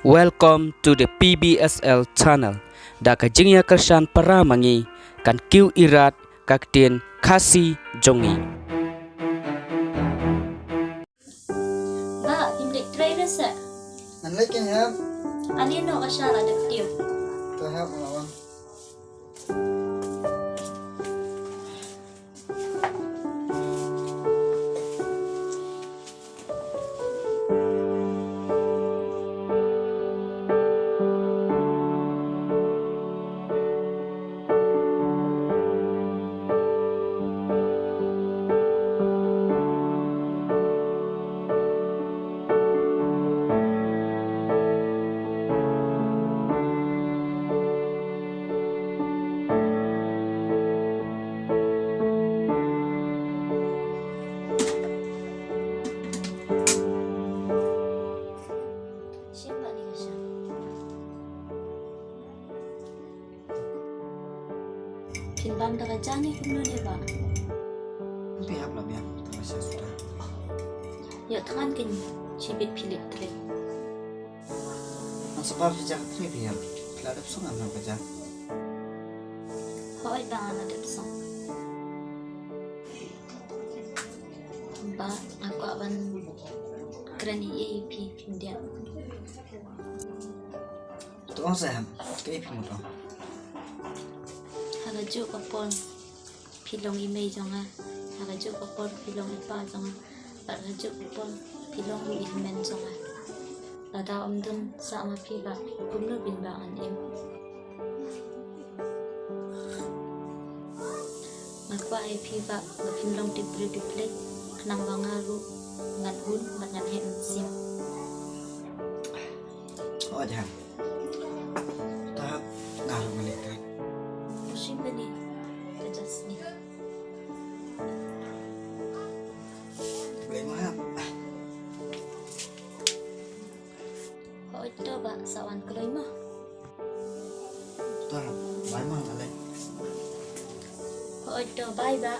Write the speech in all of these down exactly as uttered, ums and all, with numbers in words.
Welcome to the P B S L channel. Da ka jingïakyrshan para ma ngi, kan kiew irat ka ktien Khasi jong ngi. Ba, phim leit trei re se. Ngan leit kein hep. Ani no ka sha la dep kiew. To hep la wan. Phin bam da ka ja ne kumno ne ba? Phi hap la biang da ka ja suda. Ïa thngan kein shibit phi leit trei. Nang sa ba phi ja ka trei phi hap. Phi la dep song am nang ka ja. Hooid ba nga la dep song. Ba nga kwah ban kren ïa phi, phim diah. To ong sa em, kaei phi mut ong? Ha kajuh ka por phi long i mei jong nga, ha kajuh ka por phi long i pa jong nga, bad ha kajuh ka por phi long ruh i hynmen jong nga. Lada ym don sah ma phi ba kumno bynta ngan im. Nga kwah ïa phi ba, ba phin long tip briew tip leit, khnang ba nga ruh ngan hun bad ngan heh mynsiem. Oh, jan. Ta nga ruh ngan leit kan. Musim bani ka jas ni. Boleh mahap. Hooid to ba, sa wan kloi mo. To, bye mo, ale. Hooid to, bye ba.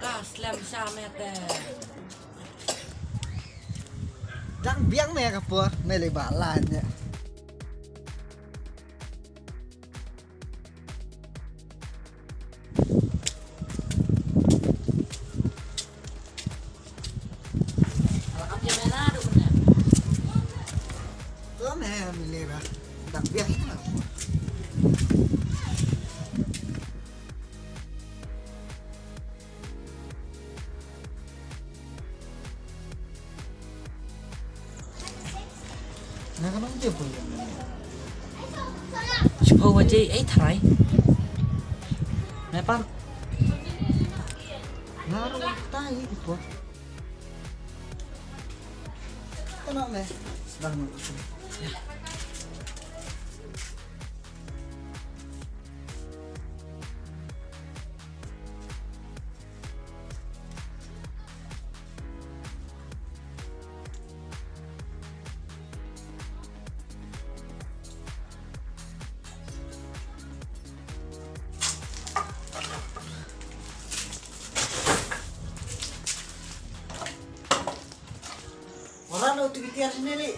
Ka slem sha me te. Dang biang me ka por, me le ba la ne. Nga ka nong je pun. Shiphew baje ei tharai. Me pan. Nga ro tai ko. Tama me. Sedang. Ora no tu biar sini li.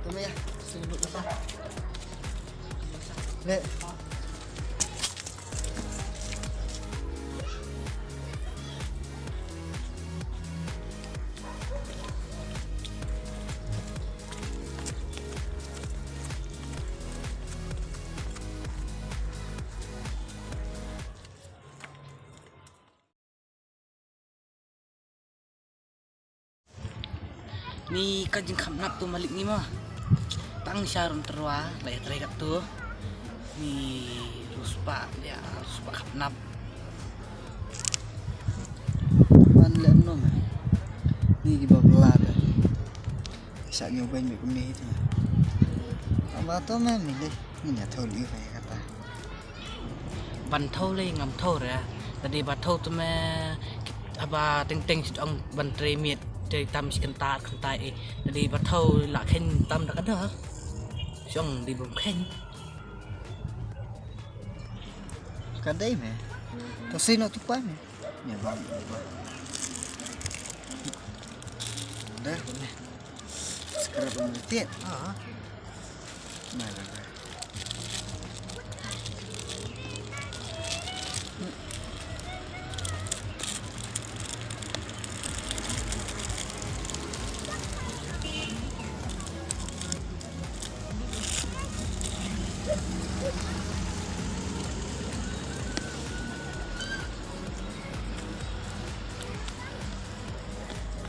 Tama ya, sini dulu sa. Leh. Ni ka jingkhapnap tu malik ni ma. Tang sha rum terwa la ïa trei kat tu. Ni ruspah dia ruspah khapnap. Man lem no me. Ni ki ba bela da. Sa nyu ben me kumne tu. Aba to me mile. Ni nya thol yu kata. Ban thaw lei ngam thaw re. Tadi ba thaw tu me haba teng teng sit ong ban trei miet trei tam si kynta kynta e. Tadi ba thaw la khen tam da kada. Song di bum khen. Kadai me. To si no tu pa me. Nya ba. Dah me. Sekarang pun mesti. Ah. Nah, nah, nah.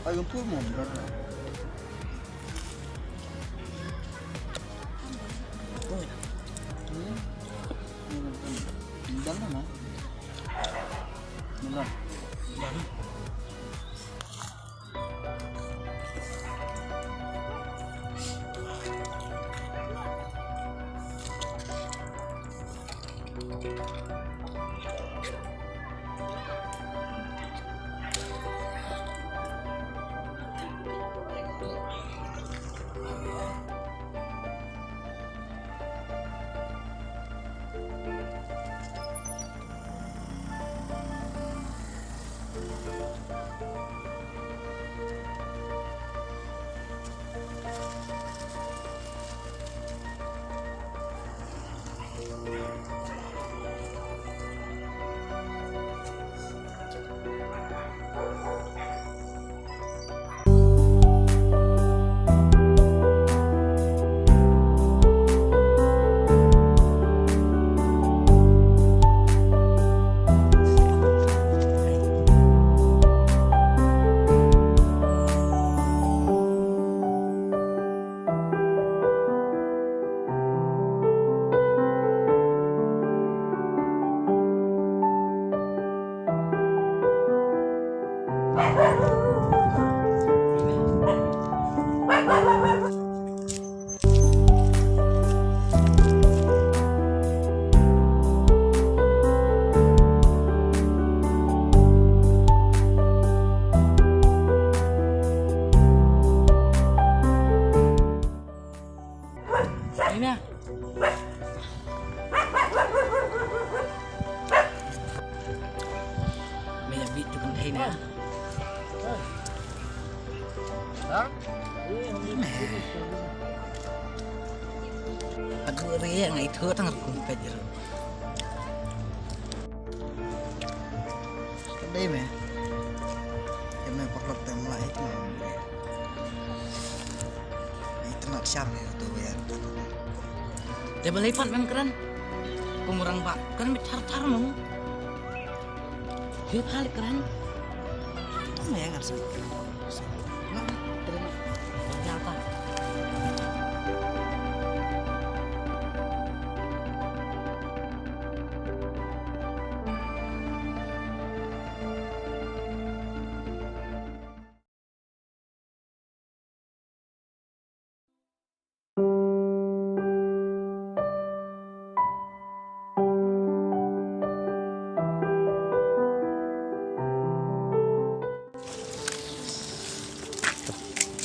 Ay, un pulmón, ¿verdad? Ina. Me ïa bit tu kan thei na. Aduh, re ngai thu tang kum pet ru. Ka dei me. Ka me paklok tem la itu. Itu nak siang ya tu ya. Te balai pat mem kran. Pengurang ba kran me char char mem. He phal kran. Tu me yang ngar sini. Na, terima. Jangan.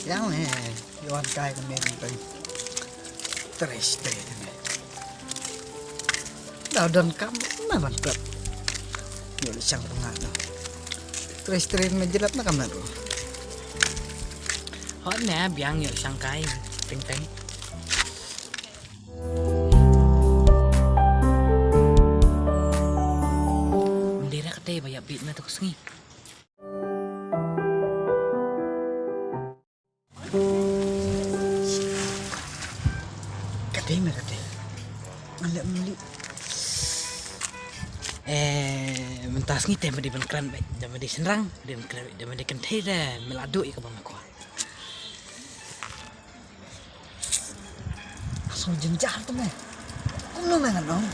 Yang ne, yawan kai ka men tang. Tres te ne. Da don kam na ban pep. Ïoh shang pyngat no. Tres tres me jilap na kam na tu. Hot ne biang ïoh shang kai. Teng teng. Bit na tu ka sngi. Ka dei me ka dei. Ngan leh muli. Eh, mynta sngi te me dei ban kren beit, da me dei shynrang, me dei ban kren beit, da me dei kynthei de me la duh ïa kaba me kwah. Ka song jynjar te me. Kumno me ngan ong?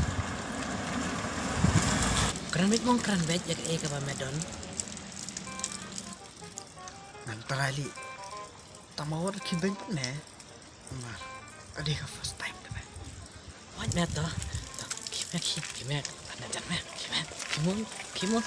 Kren beit mo, kren beit ïa kaei kaba me don. Ngan try leh. Tang ba wat khie beiñ pat me. Namar ka dei ka first time te me. Wat me to. To, khie me, khie, khie me. Ana jan me, khie me. Khie mo, khie mo.